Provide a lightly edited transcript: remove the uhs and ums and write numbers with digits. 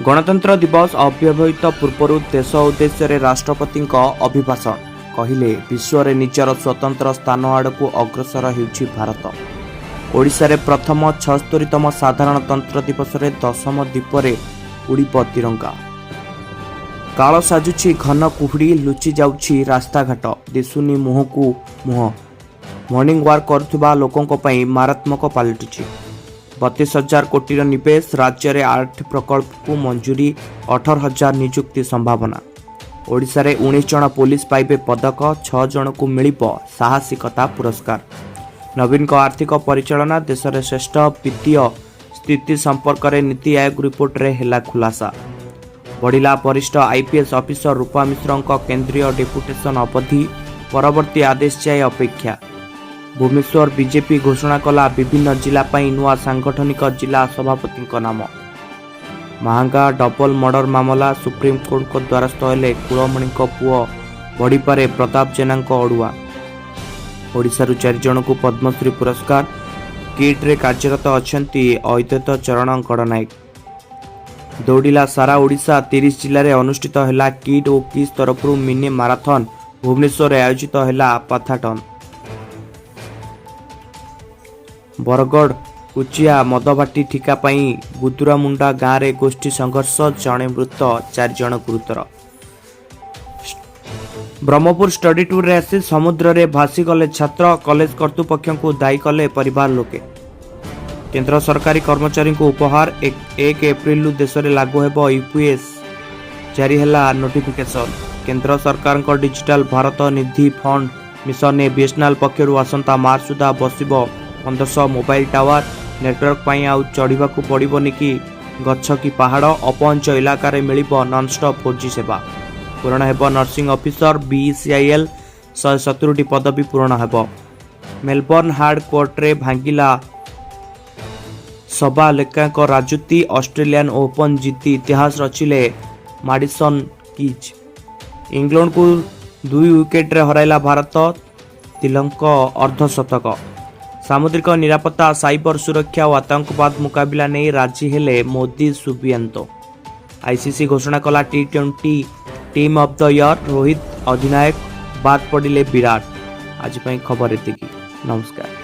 ଗଣତନ୍ତ୍ର ଦିବସ ଅବ୍ୟବହିତ ପୂର୍ବରୁ ଦେଶ ଉଦ୍ଦେଶ୍ୟରେ ରାଷ୍ଟ୍ରପତିଙ୍କ ଅଭିଭାଷଣ। କହିଲେ, ବିଶ୍ୱରେ ନିଜର ସ୍ୱତନ୍ତ୍ର ସ୍ଥାନ ଆଡ଼କୁ ଅଗ୍ରସର ହେଉଛି ଭାରତ। ଓଡ଼ିଶାରେ ପ୍ରଥମ 76ତମ ସାଧାରଣତନ୍ତ୍ର ଦିବସରେ ଦଶମ ଦ୍ୱୀପରେ ଉଡ଼ିବ ତିରଙ୍ଗା। କାଳ ସାଜୁଛି ଘନ କୁହୁଡ଼ି, ଲୁଚି ଯାଉଛି ରାସ୍ତାଘାଟ, ଦିଶୁନି ମୁହଁକୁ ମୁହଁ। ମର୍ଣ୍ଣିଂ ୱାକ୍ କରୁଥିବା ଲୋକଙ୍କ ପାଇଁ ମାରାତ୍ମକ ପାଲଟିଛି। 32 ହଜାର କୋଟିର ନିବେଶ, ରାଜ୍ୟରେ ଆଠ ପ୍ରକଳ୍ପକୁ ମଞ୍ଜୁରୀ, 18 ହଜାର ନିଯୁକ୍ତି ସମ୍ଭାବନା। ଓଡ଼ିଶାରେ 19 ଜଣ ପୋଲିସ ପାଇବେ ପଦକ, ଛଅ ଜଣଙ୍କୁ ମିଳିବ ସାହସିକତା ପୁରସ୍କାର। ନବୀନଙ୍କ ଆର୍ଥିକ ପରିଚାଳନା ଦେଶରେ ଶ୍ରେଷ୍ଠ, ବିତ୍ତୀୟ ସ୍ଥିତି ସମ୍ପର୍କରେ ନୀତି ଆୟୋଗ ରିପୋର୍ଟରେ ହେଲା ଖୁଲାସା। ବଢ଼ିଲା ବରିଷ୍ଠ ଆଇପିଏସ୍ ଅଫିସର ରୂପା ମିଶ୍ରଙ୍କ କେନ୍ଦ୍ରୀୟ ଡେପୁଟେସନ ଅବଧି, ପରବର୍ତ୍ତୀ ଆଦେଶ ଯାଏ ଅପେକ୍ଷା। ଭୁବନେଶ୍ୱର, ବିଜେପି ଘୋଷଣା କଲା ବିଭିନ୍ନ ଜିଲ୍ଲା ପାଇଁ ନୂଆ ସାଂଗଠନିକ ଜିଲ୍ଲା ସଭାପତିଙ୍କ ନାମ। ମାହାଙ୍ଗା ଡବଲ ମର୍ଡର ମାମଲା, ସୁପ୍ରିମକୋର୍ଟଙ୍କ ଦ୍ୱାରସ୍ଥ ହେଲେ କୁଳମଣିଙ୍କ ପୁଅ, ବଢ଼ିପାରେ ପ୍ରତାପ ଜେନାଙ୍କ ଅଡୁଆ। ଓଡ଼ିଶାରୁ ଚାରି ଜଣଙ୍କୁ ପଦ୍ମଶ୍ରୀ ପୁରସ୍କାର, କିଟ୍ରେ କାର୍ଯ୍ୟରତ ଅଛନ୍ତି ଅଦ୍ୱୈତ ଚରଣ ଗଡ଼ନାୟକ। ଦୌଡ଼ିଲା ସାରା ଓଡ଼ିଶା, 30 ଜିଲ୍ଲାରେ ଅନୁଷ୍ଠିତ ହେଲା କିଟ୍ ଓ କିସ୍ ତରଫରୁ ମିନି ମାରାଥନ୍, ଭୁବନେଶ୍ୱରରେ ଆୟୋଜିତ ହେଲା ପାଥାଟନ୍। ବରଗଡ଼, କୁଚିଆ ମଦଭାଟି ଠିକା ପାଇଁ ବୁଦୁରାମୁଣ୍ଡା ଗାଁରେ ଗୋଷ୍ଠୀ ସଂଘର୍ଷ, ଜଣେ ମୃତ, ଚାରି ଜଣ ଗୁରୁତର। ବ୍ରହ୍ମପୁର, ଷ୍ଟଡି ଟୁର୍ରେ ଆସି ସମୁଦ୍ରରେ ଭାସିଗଲେ ଛାତ୍ର, କଲେଜ କର୍ତ୍ତୃପକ୍ଷଙ୍କୁ ଦାୟୀ କଲେ ପରିବାର ଲୋକେ। କେନ୍ଦ୍ର ସରକାରୀ କର୍ମଚାରୀଙ୍କୁ ଉପହାର, 1 ଏପ୍ରିଲରୁ ଦେଶରେ ଲାଗୁ ହେବ ୟୁପିଏସ୍, ଜାରି ହେଲା ନୋଟିଫିକେସନ୍। କେନ୍ଦ୍ର ସରକାରଙ୍କ ଡିଜିଟାଲ ଭାରତ ନିଧି ଫଣ୍ଡ ମିଶନରେ ବିଏସ୍ଏନ୍ଏଲ୍ ପକ୍ଷରୁ ଆସନ୍ତା ମାର୍ଚ୍ଚ ସୁଦ୍ଧା ବସିବ 1500 ମୋବାଇଲ ଟାୱାର। ନେଟୱାର୍କ ପାଇଁ ଆଉ ଚଢ଼ିବାକୁ ପଡ଼ିବନି କି ଗଛ କି ପାହାଡ଼, ଅପହଞ୍ଚ ଇଲାକାରେ ମିଳିବ ନନ୍ଷ୍ଟପ୍ 4G ସେବା। ପୂରଣ ହେବ ନର୍ସିଂ ଅଫିସର, ବିଇସିଆଇଏଲ୍ 170ଟି ପଦବୀ ପୂରଣ ହେବ। ମେଲବର୍ଣ୍ଣ ହାର୍ଡ କୋର୍ଟରେ ଭାଙ୍ଗିଲା ସବାଲେଙ୍କାଙ୍କ ରାଜୁତି, ଅଷ୍ଟ୍ରେଲିଆନ୍ ଓପନ୍ ଜିତି ଇତିହାସ ରଚିଲେ ମାଡିସନ୍ କିଜ୍। ଇଂଲଣ୍ଡକୁ 2 ୱିକେଟରେ ହରାଇଲା ଭାରତ, ତିଲକଙ୍କ ଅର୍ଦ୍ଧଶତକ। ସାମୁଦ୍ରିକ ନିରାପତ୍ତା, ସାଇବର ସୁରକ୍ଷା ଓ ଆତଙ୍କବାଦ ମୁକାବିଲା ନେଇ ରାଜି ହେଲେ ମୋଦି, ସୁବିଆନ୍ତୋ। ଆଇସିସି ଘୋଷଣା କଲା T20 team of the year, Rohit ଅଧିନାୟକ, ବାଦ୍ ପଡ଼ିଲେ ବିରାଟ। ଆଜି ପାଇଁ ଖବର ଏତିକି, ନମସ୍କାର।